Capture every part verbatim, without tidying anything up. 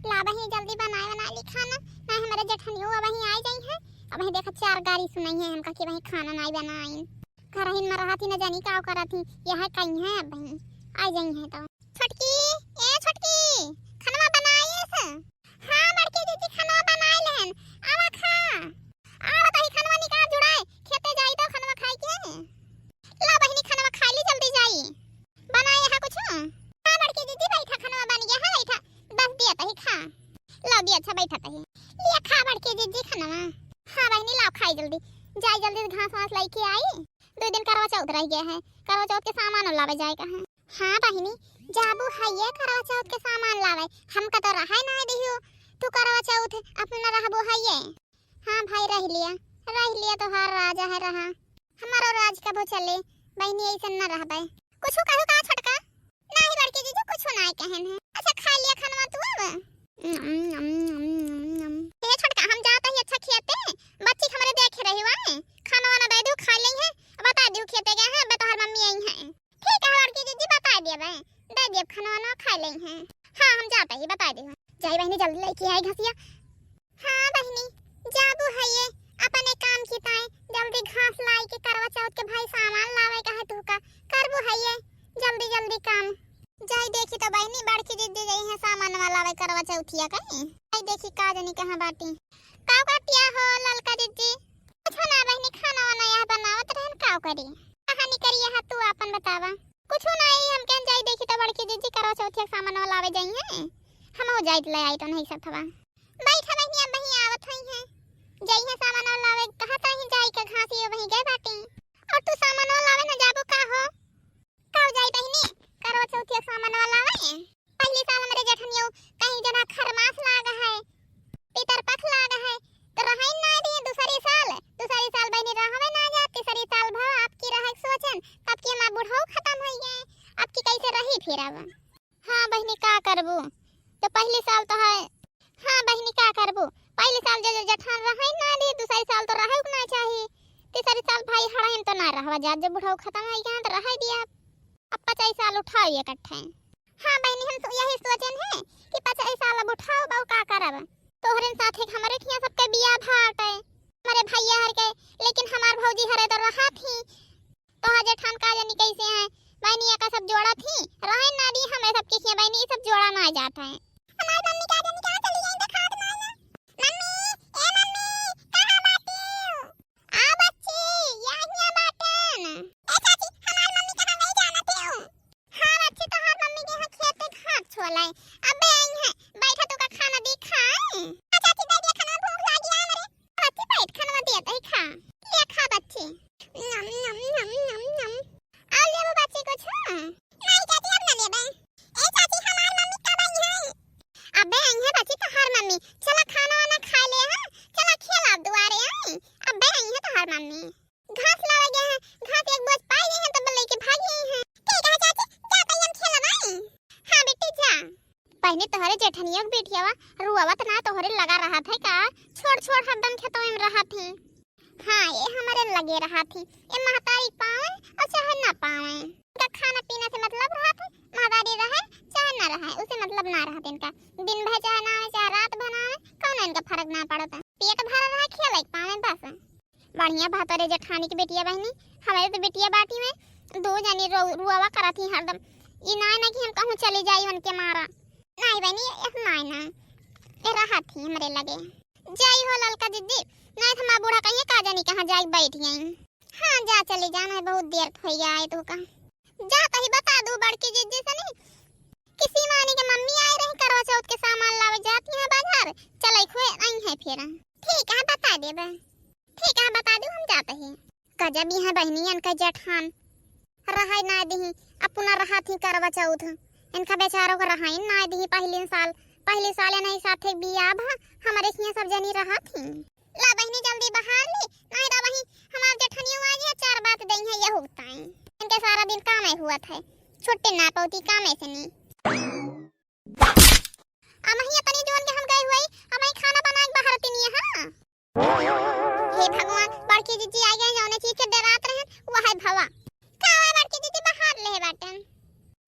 ला बहिनी, जल्दी बनाए, बनाए ली खाना, ना हमरे जेठनियो अब वहीं आ जाई है। अब वहीं देखा, चार गारी सुनाई है हमका कि वहीं खाना नाई बनाइन। घरहिन में रहत ही, न जानी का करत ही, यह कहीं है, अब वहीं आ जाई है तो। छोटकी, ए छोटकी, खनवा बनाइस? हाँ बड़की दीदी, खनवा बनाए लेहन, आवा खा। आवा तही खनवा निकाल जुड़ाए, खेते जाई तो खनवा खाई के। ला बहिनी, खनवा खाई ली, जल्दी जाई। बनाए यहाँ कुछ? हाँ बड़की दीदी, बैठा, खनवा बन गया है, बैठा, बस दिया तही खा। ला दिया, अच्छा बैठा तही। लिया खा बड़की दीदी खनवा। हाँ बहिनी, लाओ खाई जल्दी, जाई जल्दी से घास वास लेके आई, दो दिन करवा चौथ रह गया है, करवा चौथ के सामान लावे जाए का है। हाँ बहिनी, जाबू है ये करवा चौथ के सामान लावे, हमका तो रहे ना दियो, तू करवा चौथ अपना रहबो है ये। हाँ भाई, रह लिया, रह लिया, तोहार राज है रहा, हमारो राज कबो चले, बहिनी ऐसन न रहबे। कुछ कहू का छोटका? नाही बड़की जीजू, कुछ ना कहन है। अच्छा, खा लिया खनवा तू अब? नम, नम, नम, नम, नम। ए छोटका, हम जात ही अच्छा खेते, बच्ची हमरे देखे रही हुआ है, खाना वाना दे दू, खा ले है, बता दू खेते गए हैं, अब तोहर मम्मी आई है। ठीक है बड़की जीजी, बता दिया भाई, दे दिया खाना वाना खा ले है। हाँ, हम जात ही, बता दिया। जाई बहिनी, जल्दी लेके आई घसिया। हाँ बहिनी, जाबू है ये, अपने काम की ताई, जल्दी घास लाई के करवा चौथ के भाई सामान लावे का है तू का, करबू है ये, जल्दी जल्दी काम। जाई देखी तो बहिनी, बड़की दीदी गई है सामान वाला लावे करवा चौथिया का। जाई देखी का जानी कहाँ बाटी। का करतिया हो ललका दीदी? कुछ ना बहिनी, खाना वाना यह बनावत रहन, का करी? कहानी करिए है तू आपन बतावा। कुछ ना, यही हम कहन जाई देखी तो बड़की दीदी करवा चौथिया सामान वाला लावे जाई है, हम हो जाई ले आई तो नहीं सब थवा। बैठा बहिनी, अब वहीं आवत हुई हैं। जइहे सामान और लावे, कहत रही जाई के घास ये वहीं गए बाटी। और तू सामान और लावे न जाबो का हो? का हो जाई बहिनी? करवा चौथिया सामान और लावे। पहली साल हमरे जेठनियो कहीं जना खरमास लाग है, पितर पख लाग है, तो रहै ना दी दूसरी साल। दूसरी साल बहिनी रहवे ना जा, तीसरी साल भव आपकी रहे सोचन, तब की हमार बुढ़ऊ खत्म हो गए, अब की कैसे रही फिर अब? हाँ बहिनी, का करबू? तो पहली साल तो है। हाँ बहिनी, का करबू? पहली साल जो, जो जेठान रहे ना दी, दूसरी साल तो रहे ना चाही। तीसरी साल भाई हड़ाइन तो ना रहवा जात, जब बुढ़ऊ खत्म हो गया तो रहे दिया। अब पचास साल उठाओ इकट्ठे। हाँ बहिनी, हम तो यही सोचन है कि पचास साल अब उठाओ, बहु का करब? तोहरे साथे हमरे ठिया सबके बियाह भाट है, हमारे भैया हर के, लेकिन हमार भौजी हरे तो रहा थी। तोहार जेठान का जानी कैसे हैं, बहिनी एका सब जोड़ा थी, रहे ना दी हमरे सबके खिया बहिनी, ई सब जोड़ा ना जात है। हमार मम्मी का जानी कहाँ चली गई, देखात ना है। मम्मी, ए मम्मी, कहाँ बाटी? आ बच्ची, यहाँ बाटन। ए चाची, हमार मम्मी कहाँ गई जानत हो? हाँ बच्ची, तोहार मम्मी के यहाँ खेते घास छोलाई, अबे आई हैं, बैठा तो का खाना दी खाए। हाँ चाची, दे दिया खाना, भूख लागी है हमरे। बच्ची बैठ, खाना दिया तही खा। ले खा बच्ची। नम, नम, नम, नम, नम। और लेबू बच्ची कुछ? नहीं चाची, अब ना लेबे। ए चाची, हमार मम्मी कब आई है? अबे आई है बच्ची तोहार मम्मी। चला खाना वाना खा ले, हाँ? चला खेला दुआरे आई। अबे आई है तोहार मम्मी। घास लावे गए हैं, घास एक बोझ पाई गए हैं, तब लेके भाग गई हैं। ठीक है चाची, जा तई हम खेलब आई। हाँ बेटी जा। बहिनी तोहरे जेठनिया के बेटियावा रुआवत ना तोहरे लगा रहत है का? छोड़ छोड़ हरदम खेतवे में रहत ही। हाँ, ये हमरे लगे रहत ही। ये महतारी पावे और चाहे ना पावे। इनका खाना पीना से मतलब रहत है, महतारी रहे चाहे ना रहे, उसे मतलब ना रहत इनका। दिन भर चाहे ना आवे, चाहे रात भर ना आवे, कौनो इनका फर्क ना पड़ता। पेट भरा रहे, खेले के पावे बस। बढ़िया बा तोरे जेठानी के बेटिया बहिनी, हमरे तो बेटिया बाटी में दो जनी रो-, रुआवा करत ही हरदम। ई नाय ना कि हम कहूँ चली जाई उनके मारा। नाय बहिनी, ऐस नाय ना। ए रहत ही हमरे लगे। जाई हो ललका दीदी, नाय तो हमार बूढ़ा कहिए का जानी कहाँ जाई बैठ गई। हाँ जा चली जा, नाय बहुत देर हो गया है तो का। जा तही बता दू बड़की जीजी सनी कि शिवानी के मम्मी आई रही करवा चौथ के सामान लावे जाती है बाजार, चले खुए आई है फिर। ठीक है बता देबे। ठीक है बता दू हम जाते ही। गजब यहाँ बहिनियन के जेठान रहाई ना दिही, अपना रहा थी करवा चौथ। इनका बेचारों को रहाई ना दिही पहली साल, पहली साल नहीं साथे बियाह भा, हमरे हियां सब जनी रहा थी। ला बहिनी जल्दी बहार ली, नहीं तो वही हमार जेठनियो आ गया, चार बात दई है यहू ताई। इनके सारा दिन काम ही हुआ था, छुट्टी ना पौती काम से नहीं। अमही इतनी जोन के हम गए हुए, अमही खाना बना के बाहर तिनिए, हाँ। हे भगवान, बड़की जीजी आ गए, जौने चीज के डरात रहन, वह है भवा। का हुआ बड़की जीजी, बाहर ले बाटन।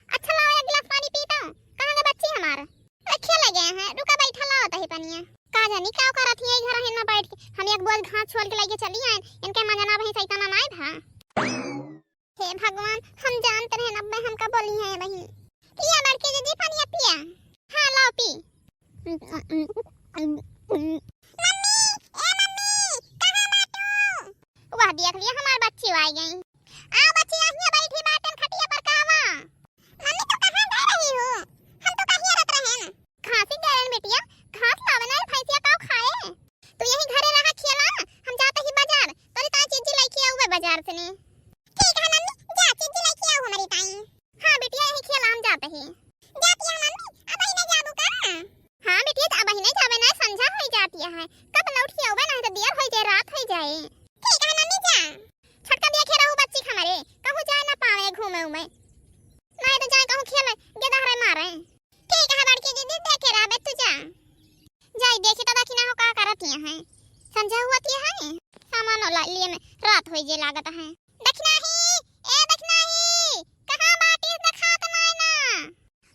अच्छा लाओ एक गिलास पानी पीता हूँ। कहाँ गए बच्ची हमार? वे खेले गए हैं, रुका बैठा। का जानी का करत हियाँ घर हिन में बैठ के। हम एक बोझ घास छोल के लइके चली आएन, इनके मजना बही सैताना नाय भा। हे भगवान, हम जानत रहेन अब्बे हमका बोली है बही। पिया बड़की दीदी, पनिया पिया। हाँ, लाओ पी। मम्मी, ए मम्मी, कहाँ बाटू? वाह, देख लिया, हमार बच्ची आ गई। आ बच्ची, यहाँ बैठी बाटन खटिया पर कहवा? मम्मी, तू कहाँ गए रही हो? हम तो कहीं रहत रहेन। घासी गए रहेन बिटिया, घास लावे ना भैंसिया काऊ खाए। तू यही घरे रहा खेला, हम जाते ही बाजार, तोरी ताई चीजी लइके आउबे बाजार से ने। ठीक है मम्मी, जा चीजी लइके आऊ हमारी ताई। हाँ बिटिया, यही खेला, हम जाते ही। जाती है मम्मी, अबही नहीं जाबू का? हाँ बिटिया, अबही नहीं जाबे ना, संझा होई जाती है, कब लौट के आउबे ना, तो देर होई जाए, रात होई जाए। ठीक है मम्मी, जा। छोटका देखे रहू बच्ची हमारे, कहूँ जाए ना पावे घूमे उमे, नहीं तो जाए कहूँ खेले, गेदहरे मारे। ठीक है बड़की दीदी, देखे रहबे तू, जा। जाई देखी तो दखिना हो का करत हियाँ है। संझा हुआ तिया है, सामान वाला लिए में रात होई जे लागत है। दखिना ही, ए दखिना ही, कहाँ बाटिस, देखात नाय ना?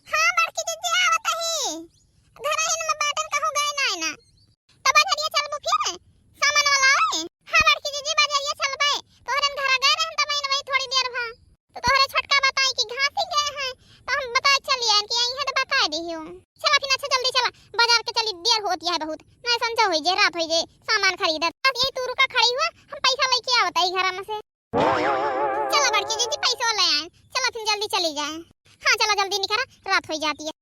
हाँ बड़की दीदी, आवत ही। घर ही में बाटन, कहूँ गए नाय ना। तो बजरिया चलबू फिर? सामान वाला आए? हाँ बड़की दीदी, बजरिया चलबे। तोहरन घर गए रहन, तब वहीं, वहीं थोड़ी देर भा। तो तोहरे छोटका बताई कि घासी गए हैं, तो हम बताए चली आएन कि यहीं है तो बताए दी हूँ। चला फिर, अच्छा जल्दी चला, बाजार के चली, देर होती है बहुत, नहीं संझा होई जे, रात होई जे, सामान खरीदत। बस यही तू रुका खड़ी हुआ, हम पैसा लेके आवत आई घर में से। चला बड़की दीदी, पैसा ले आए, चला फिर जल्दी चली जाए। हाँ चला जल्दी निकला, रात होई जाती है।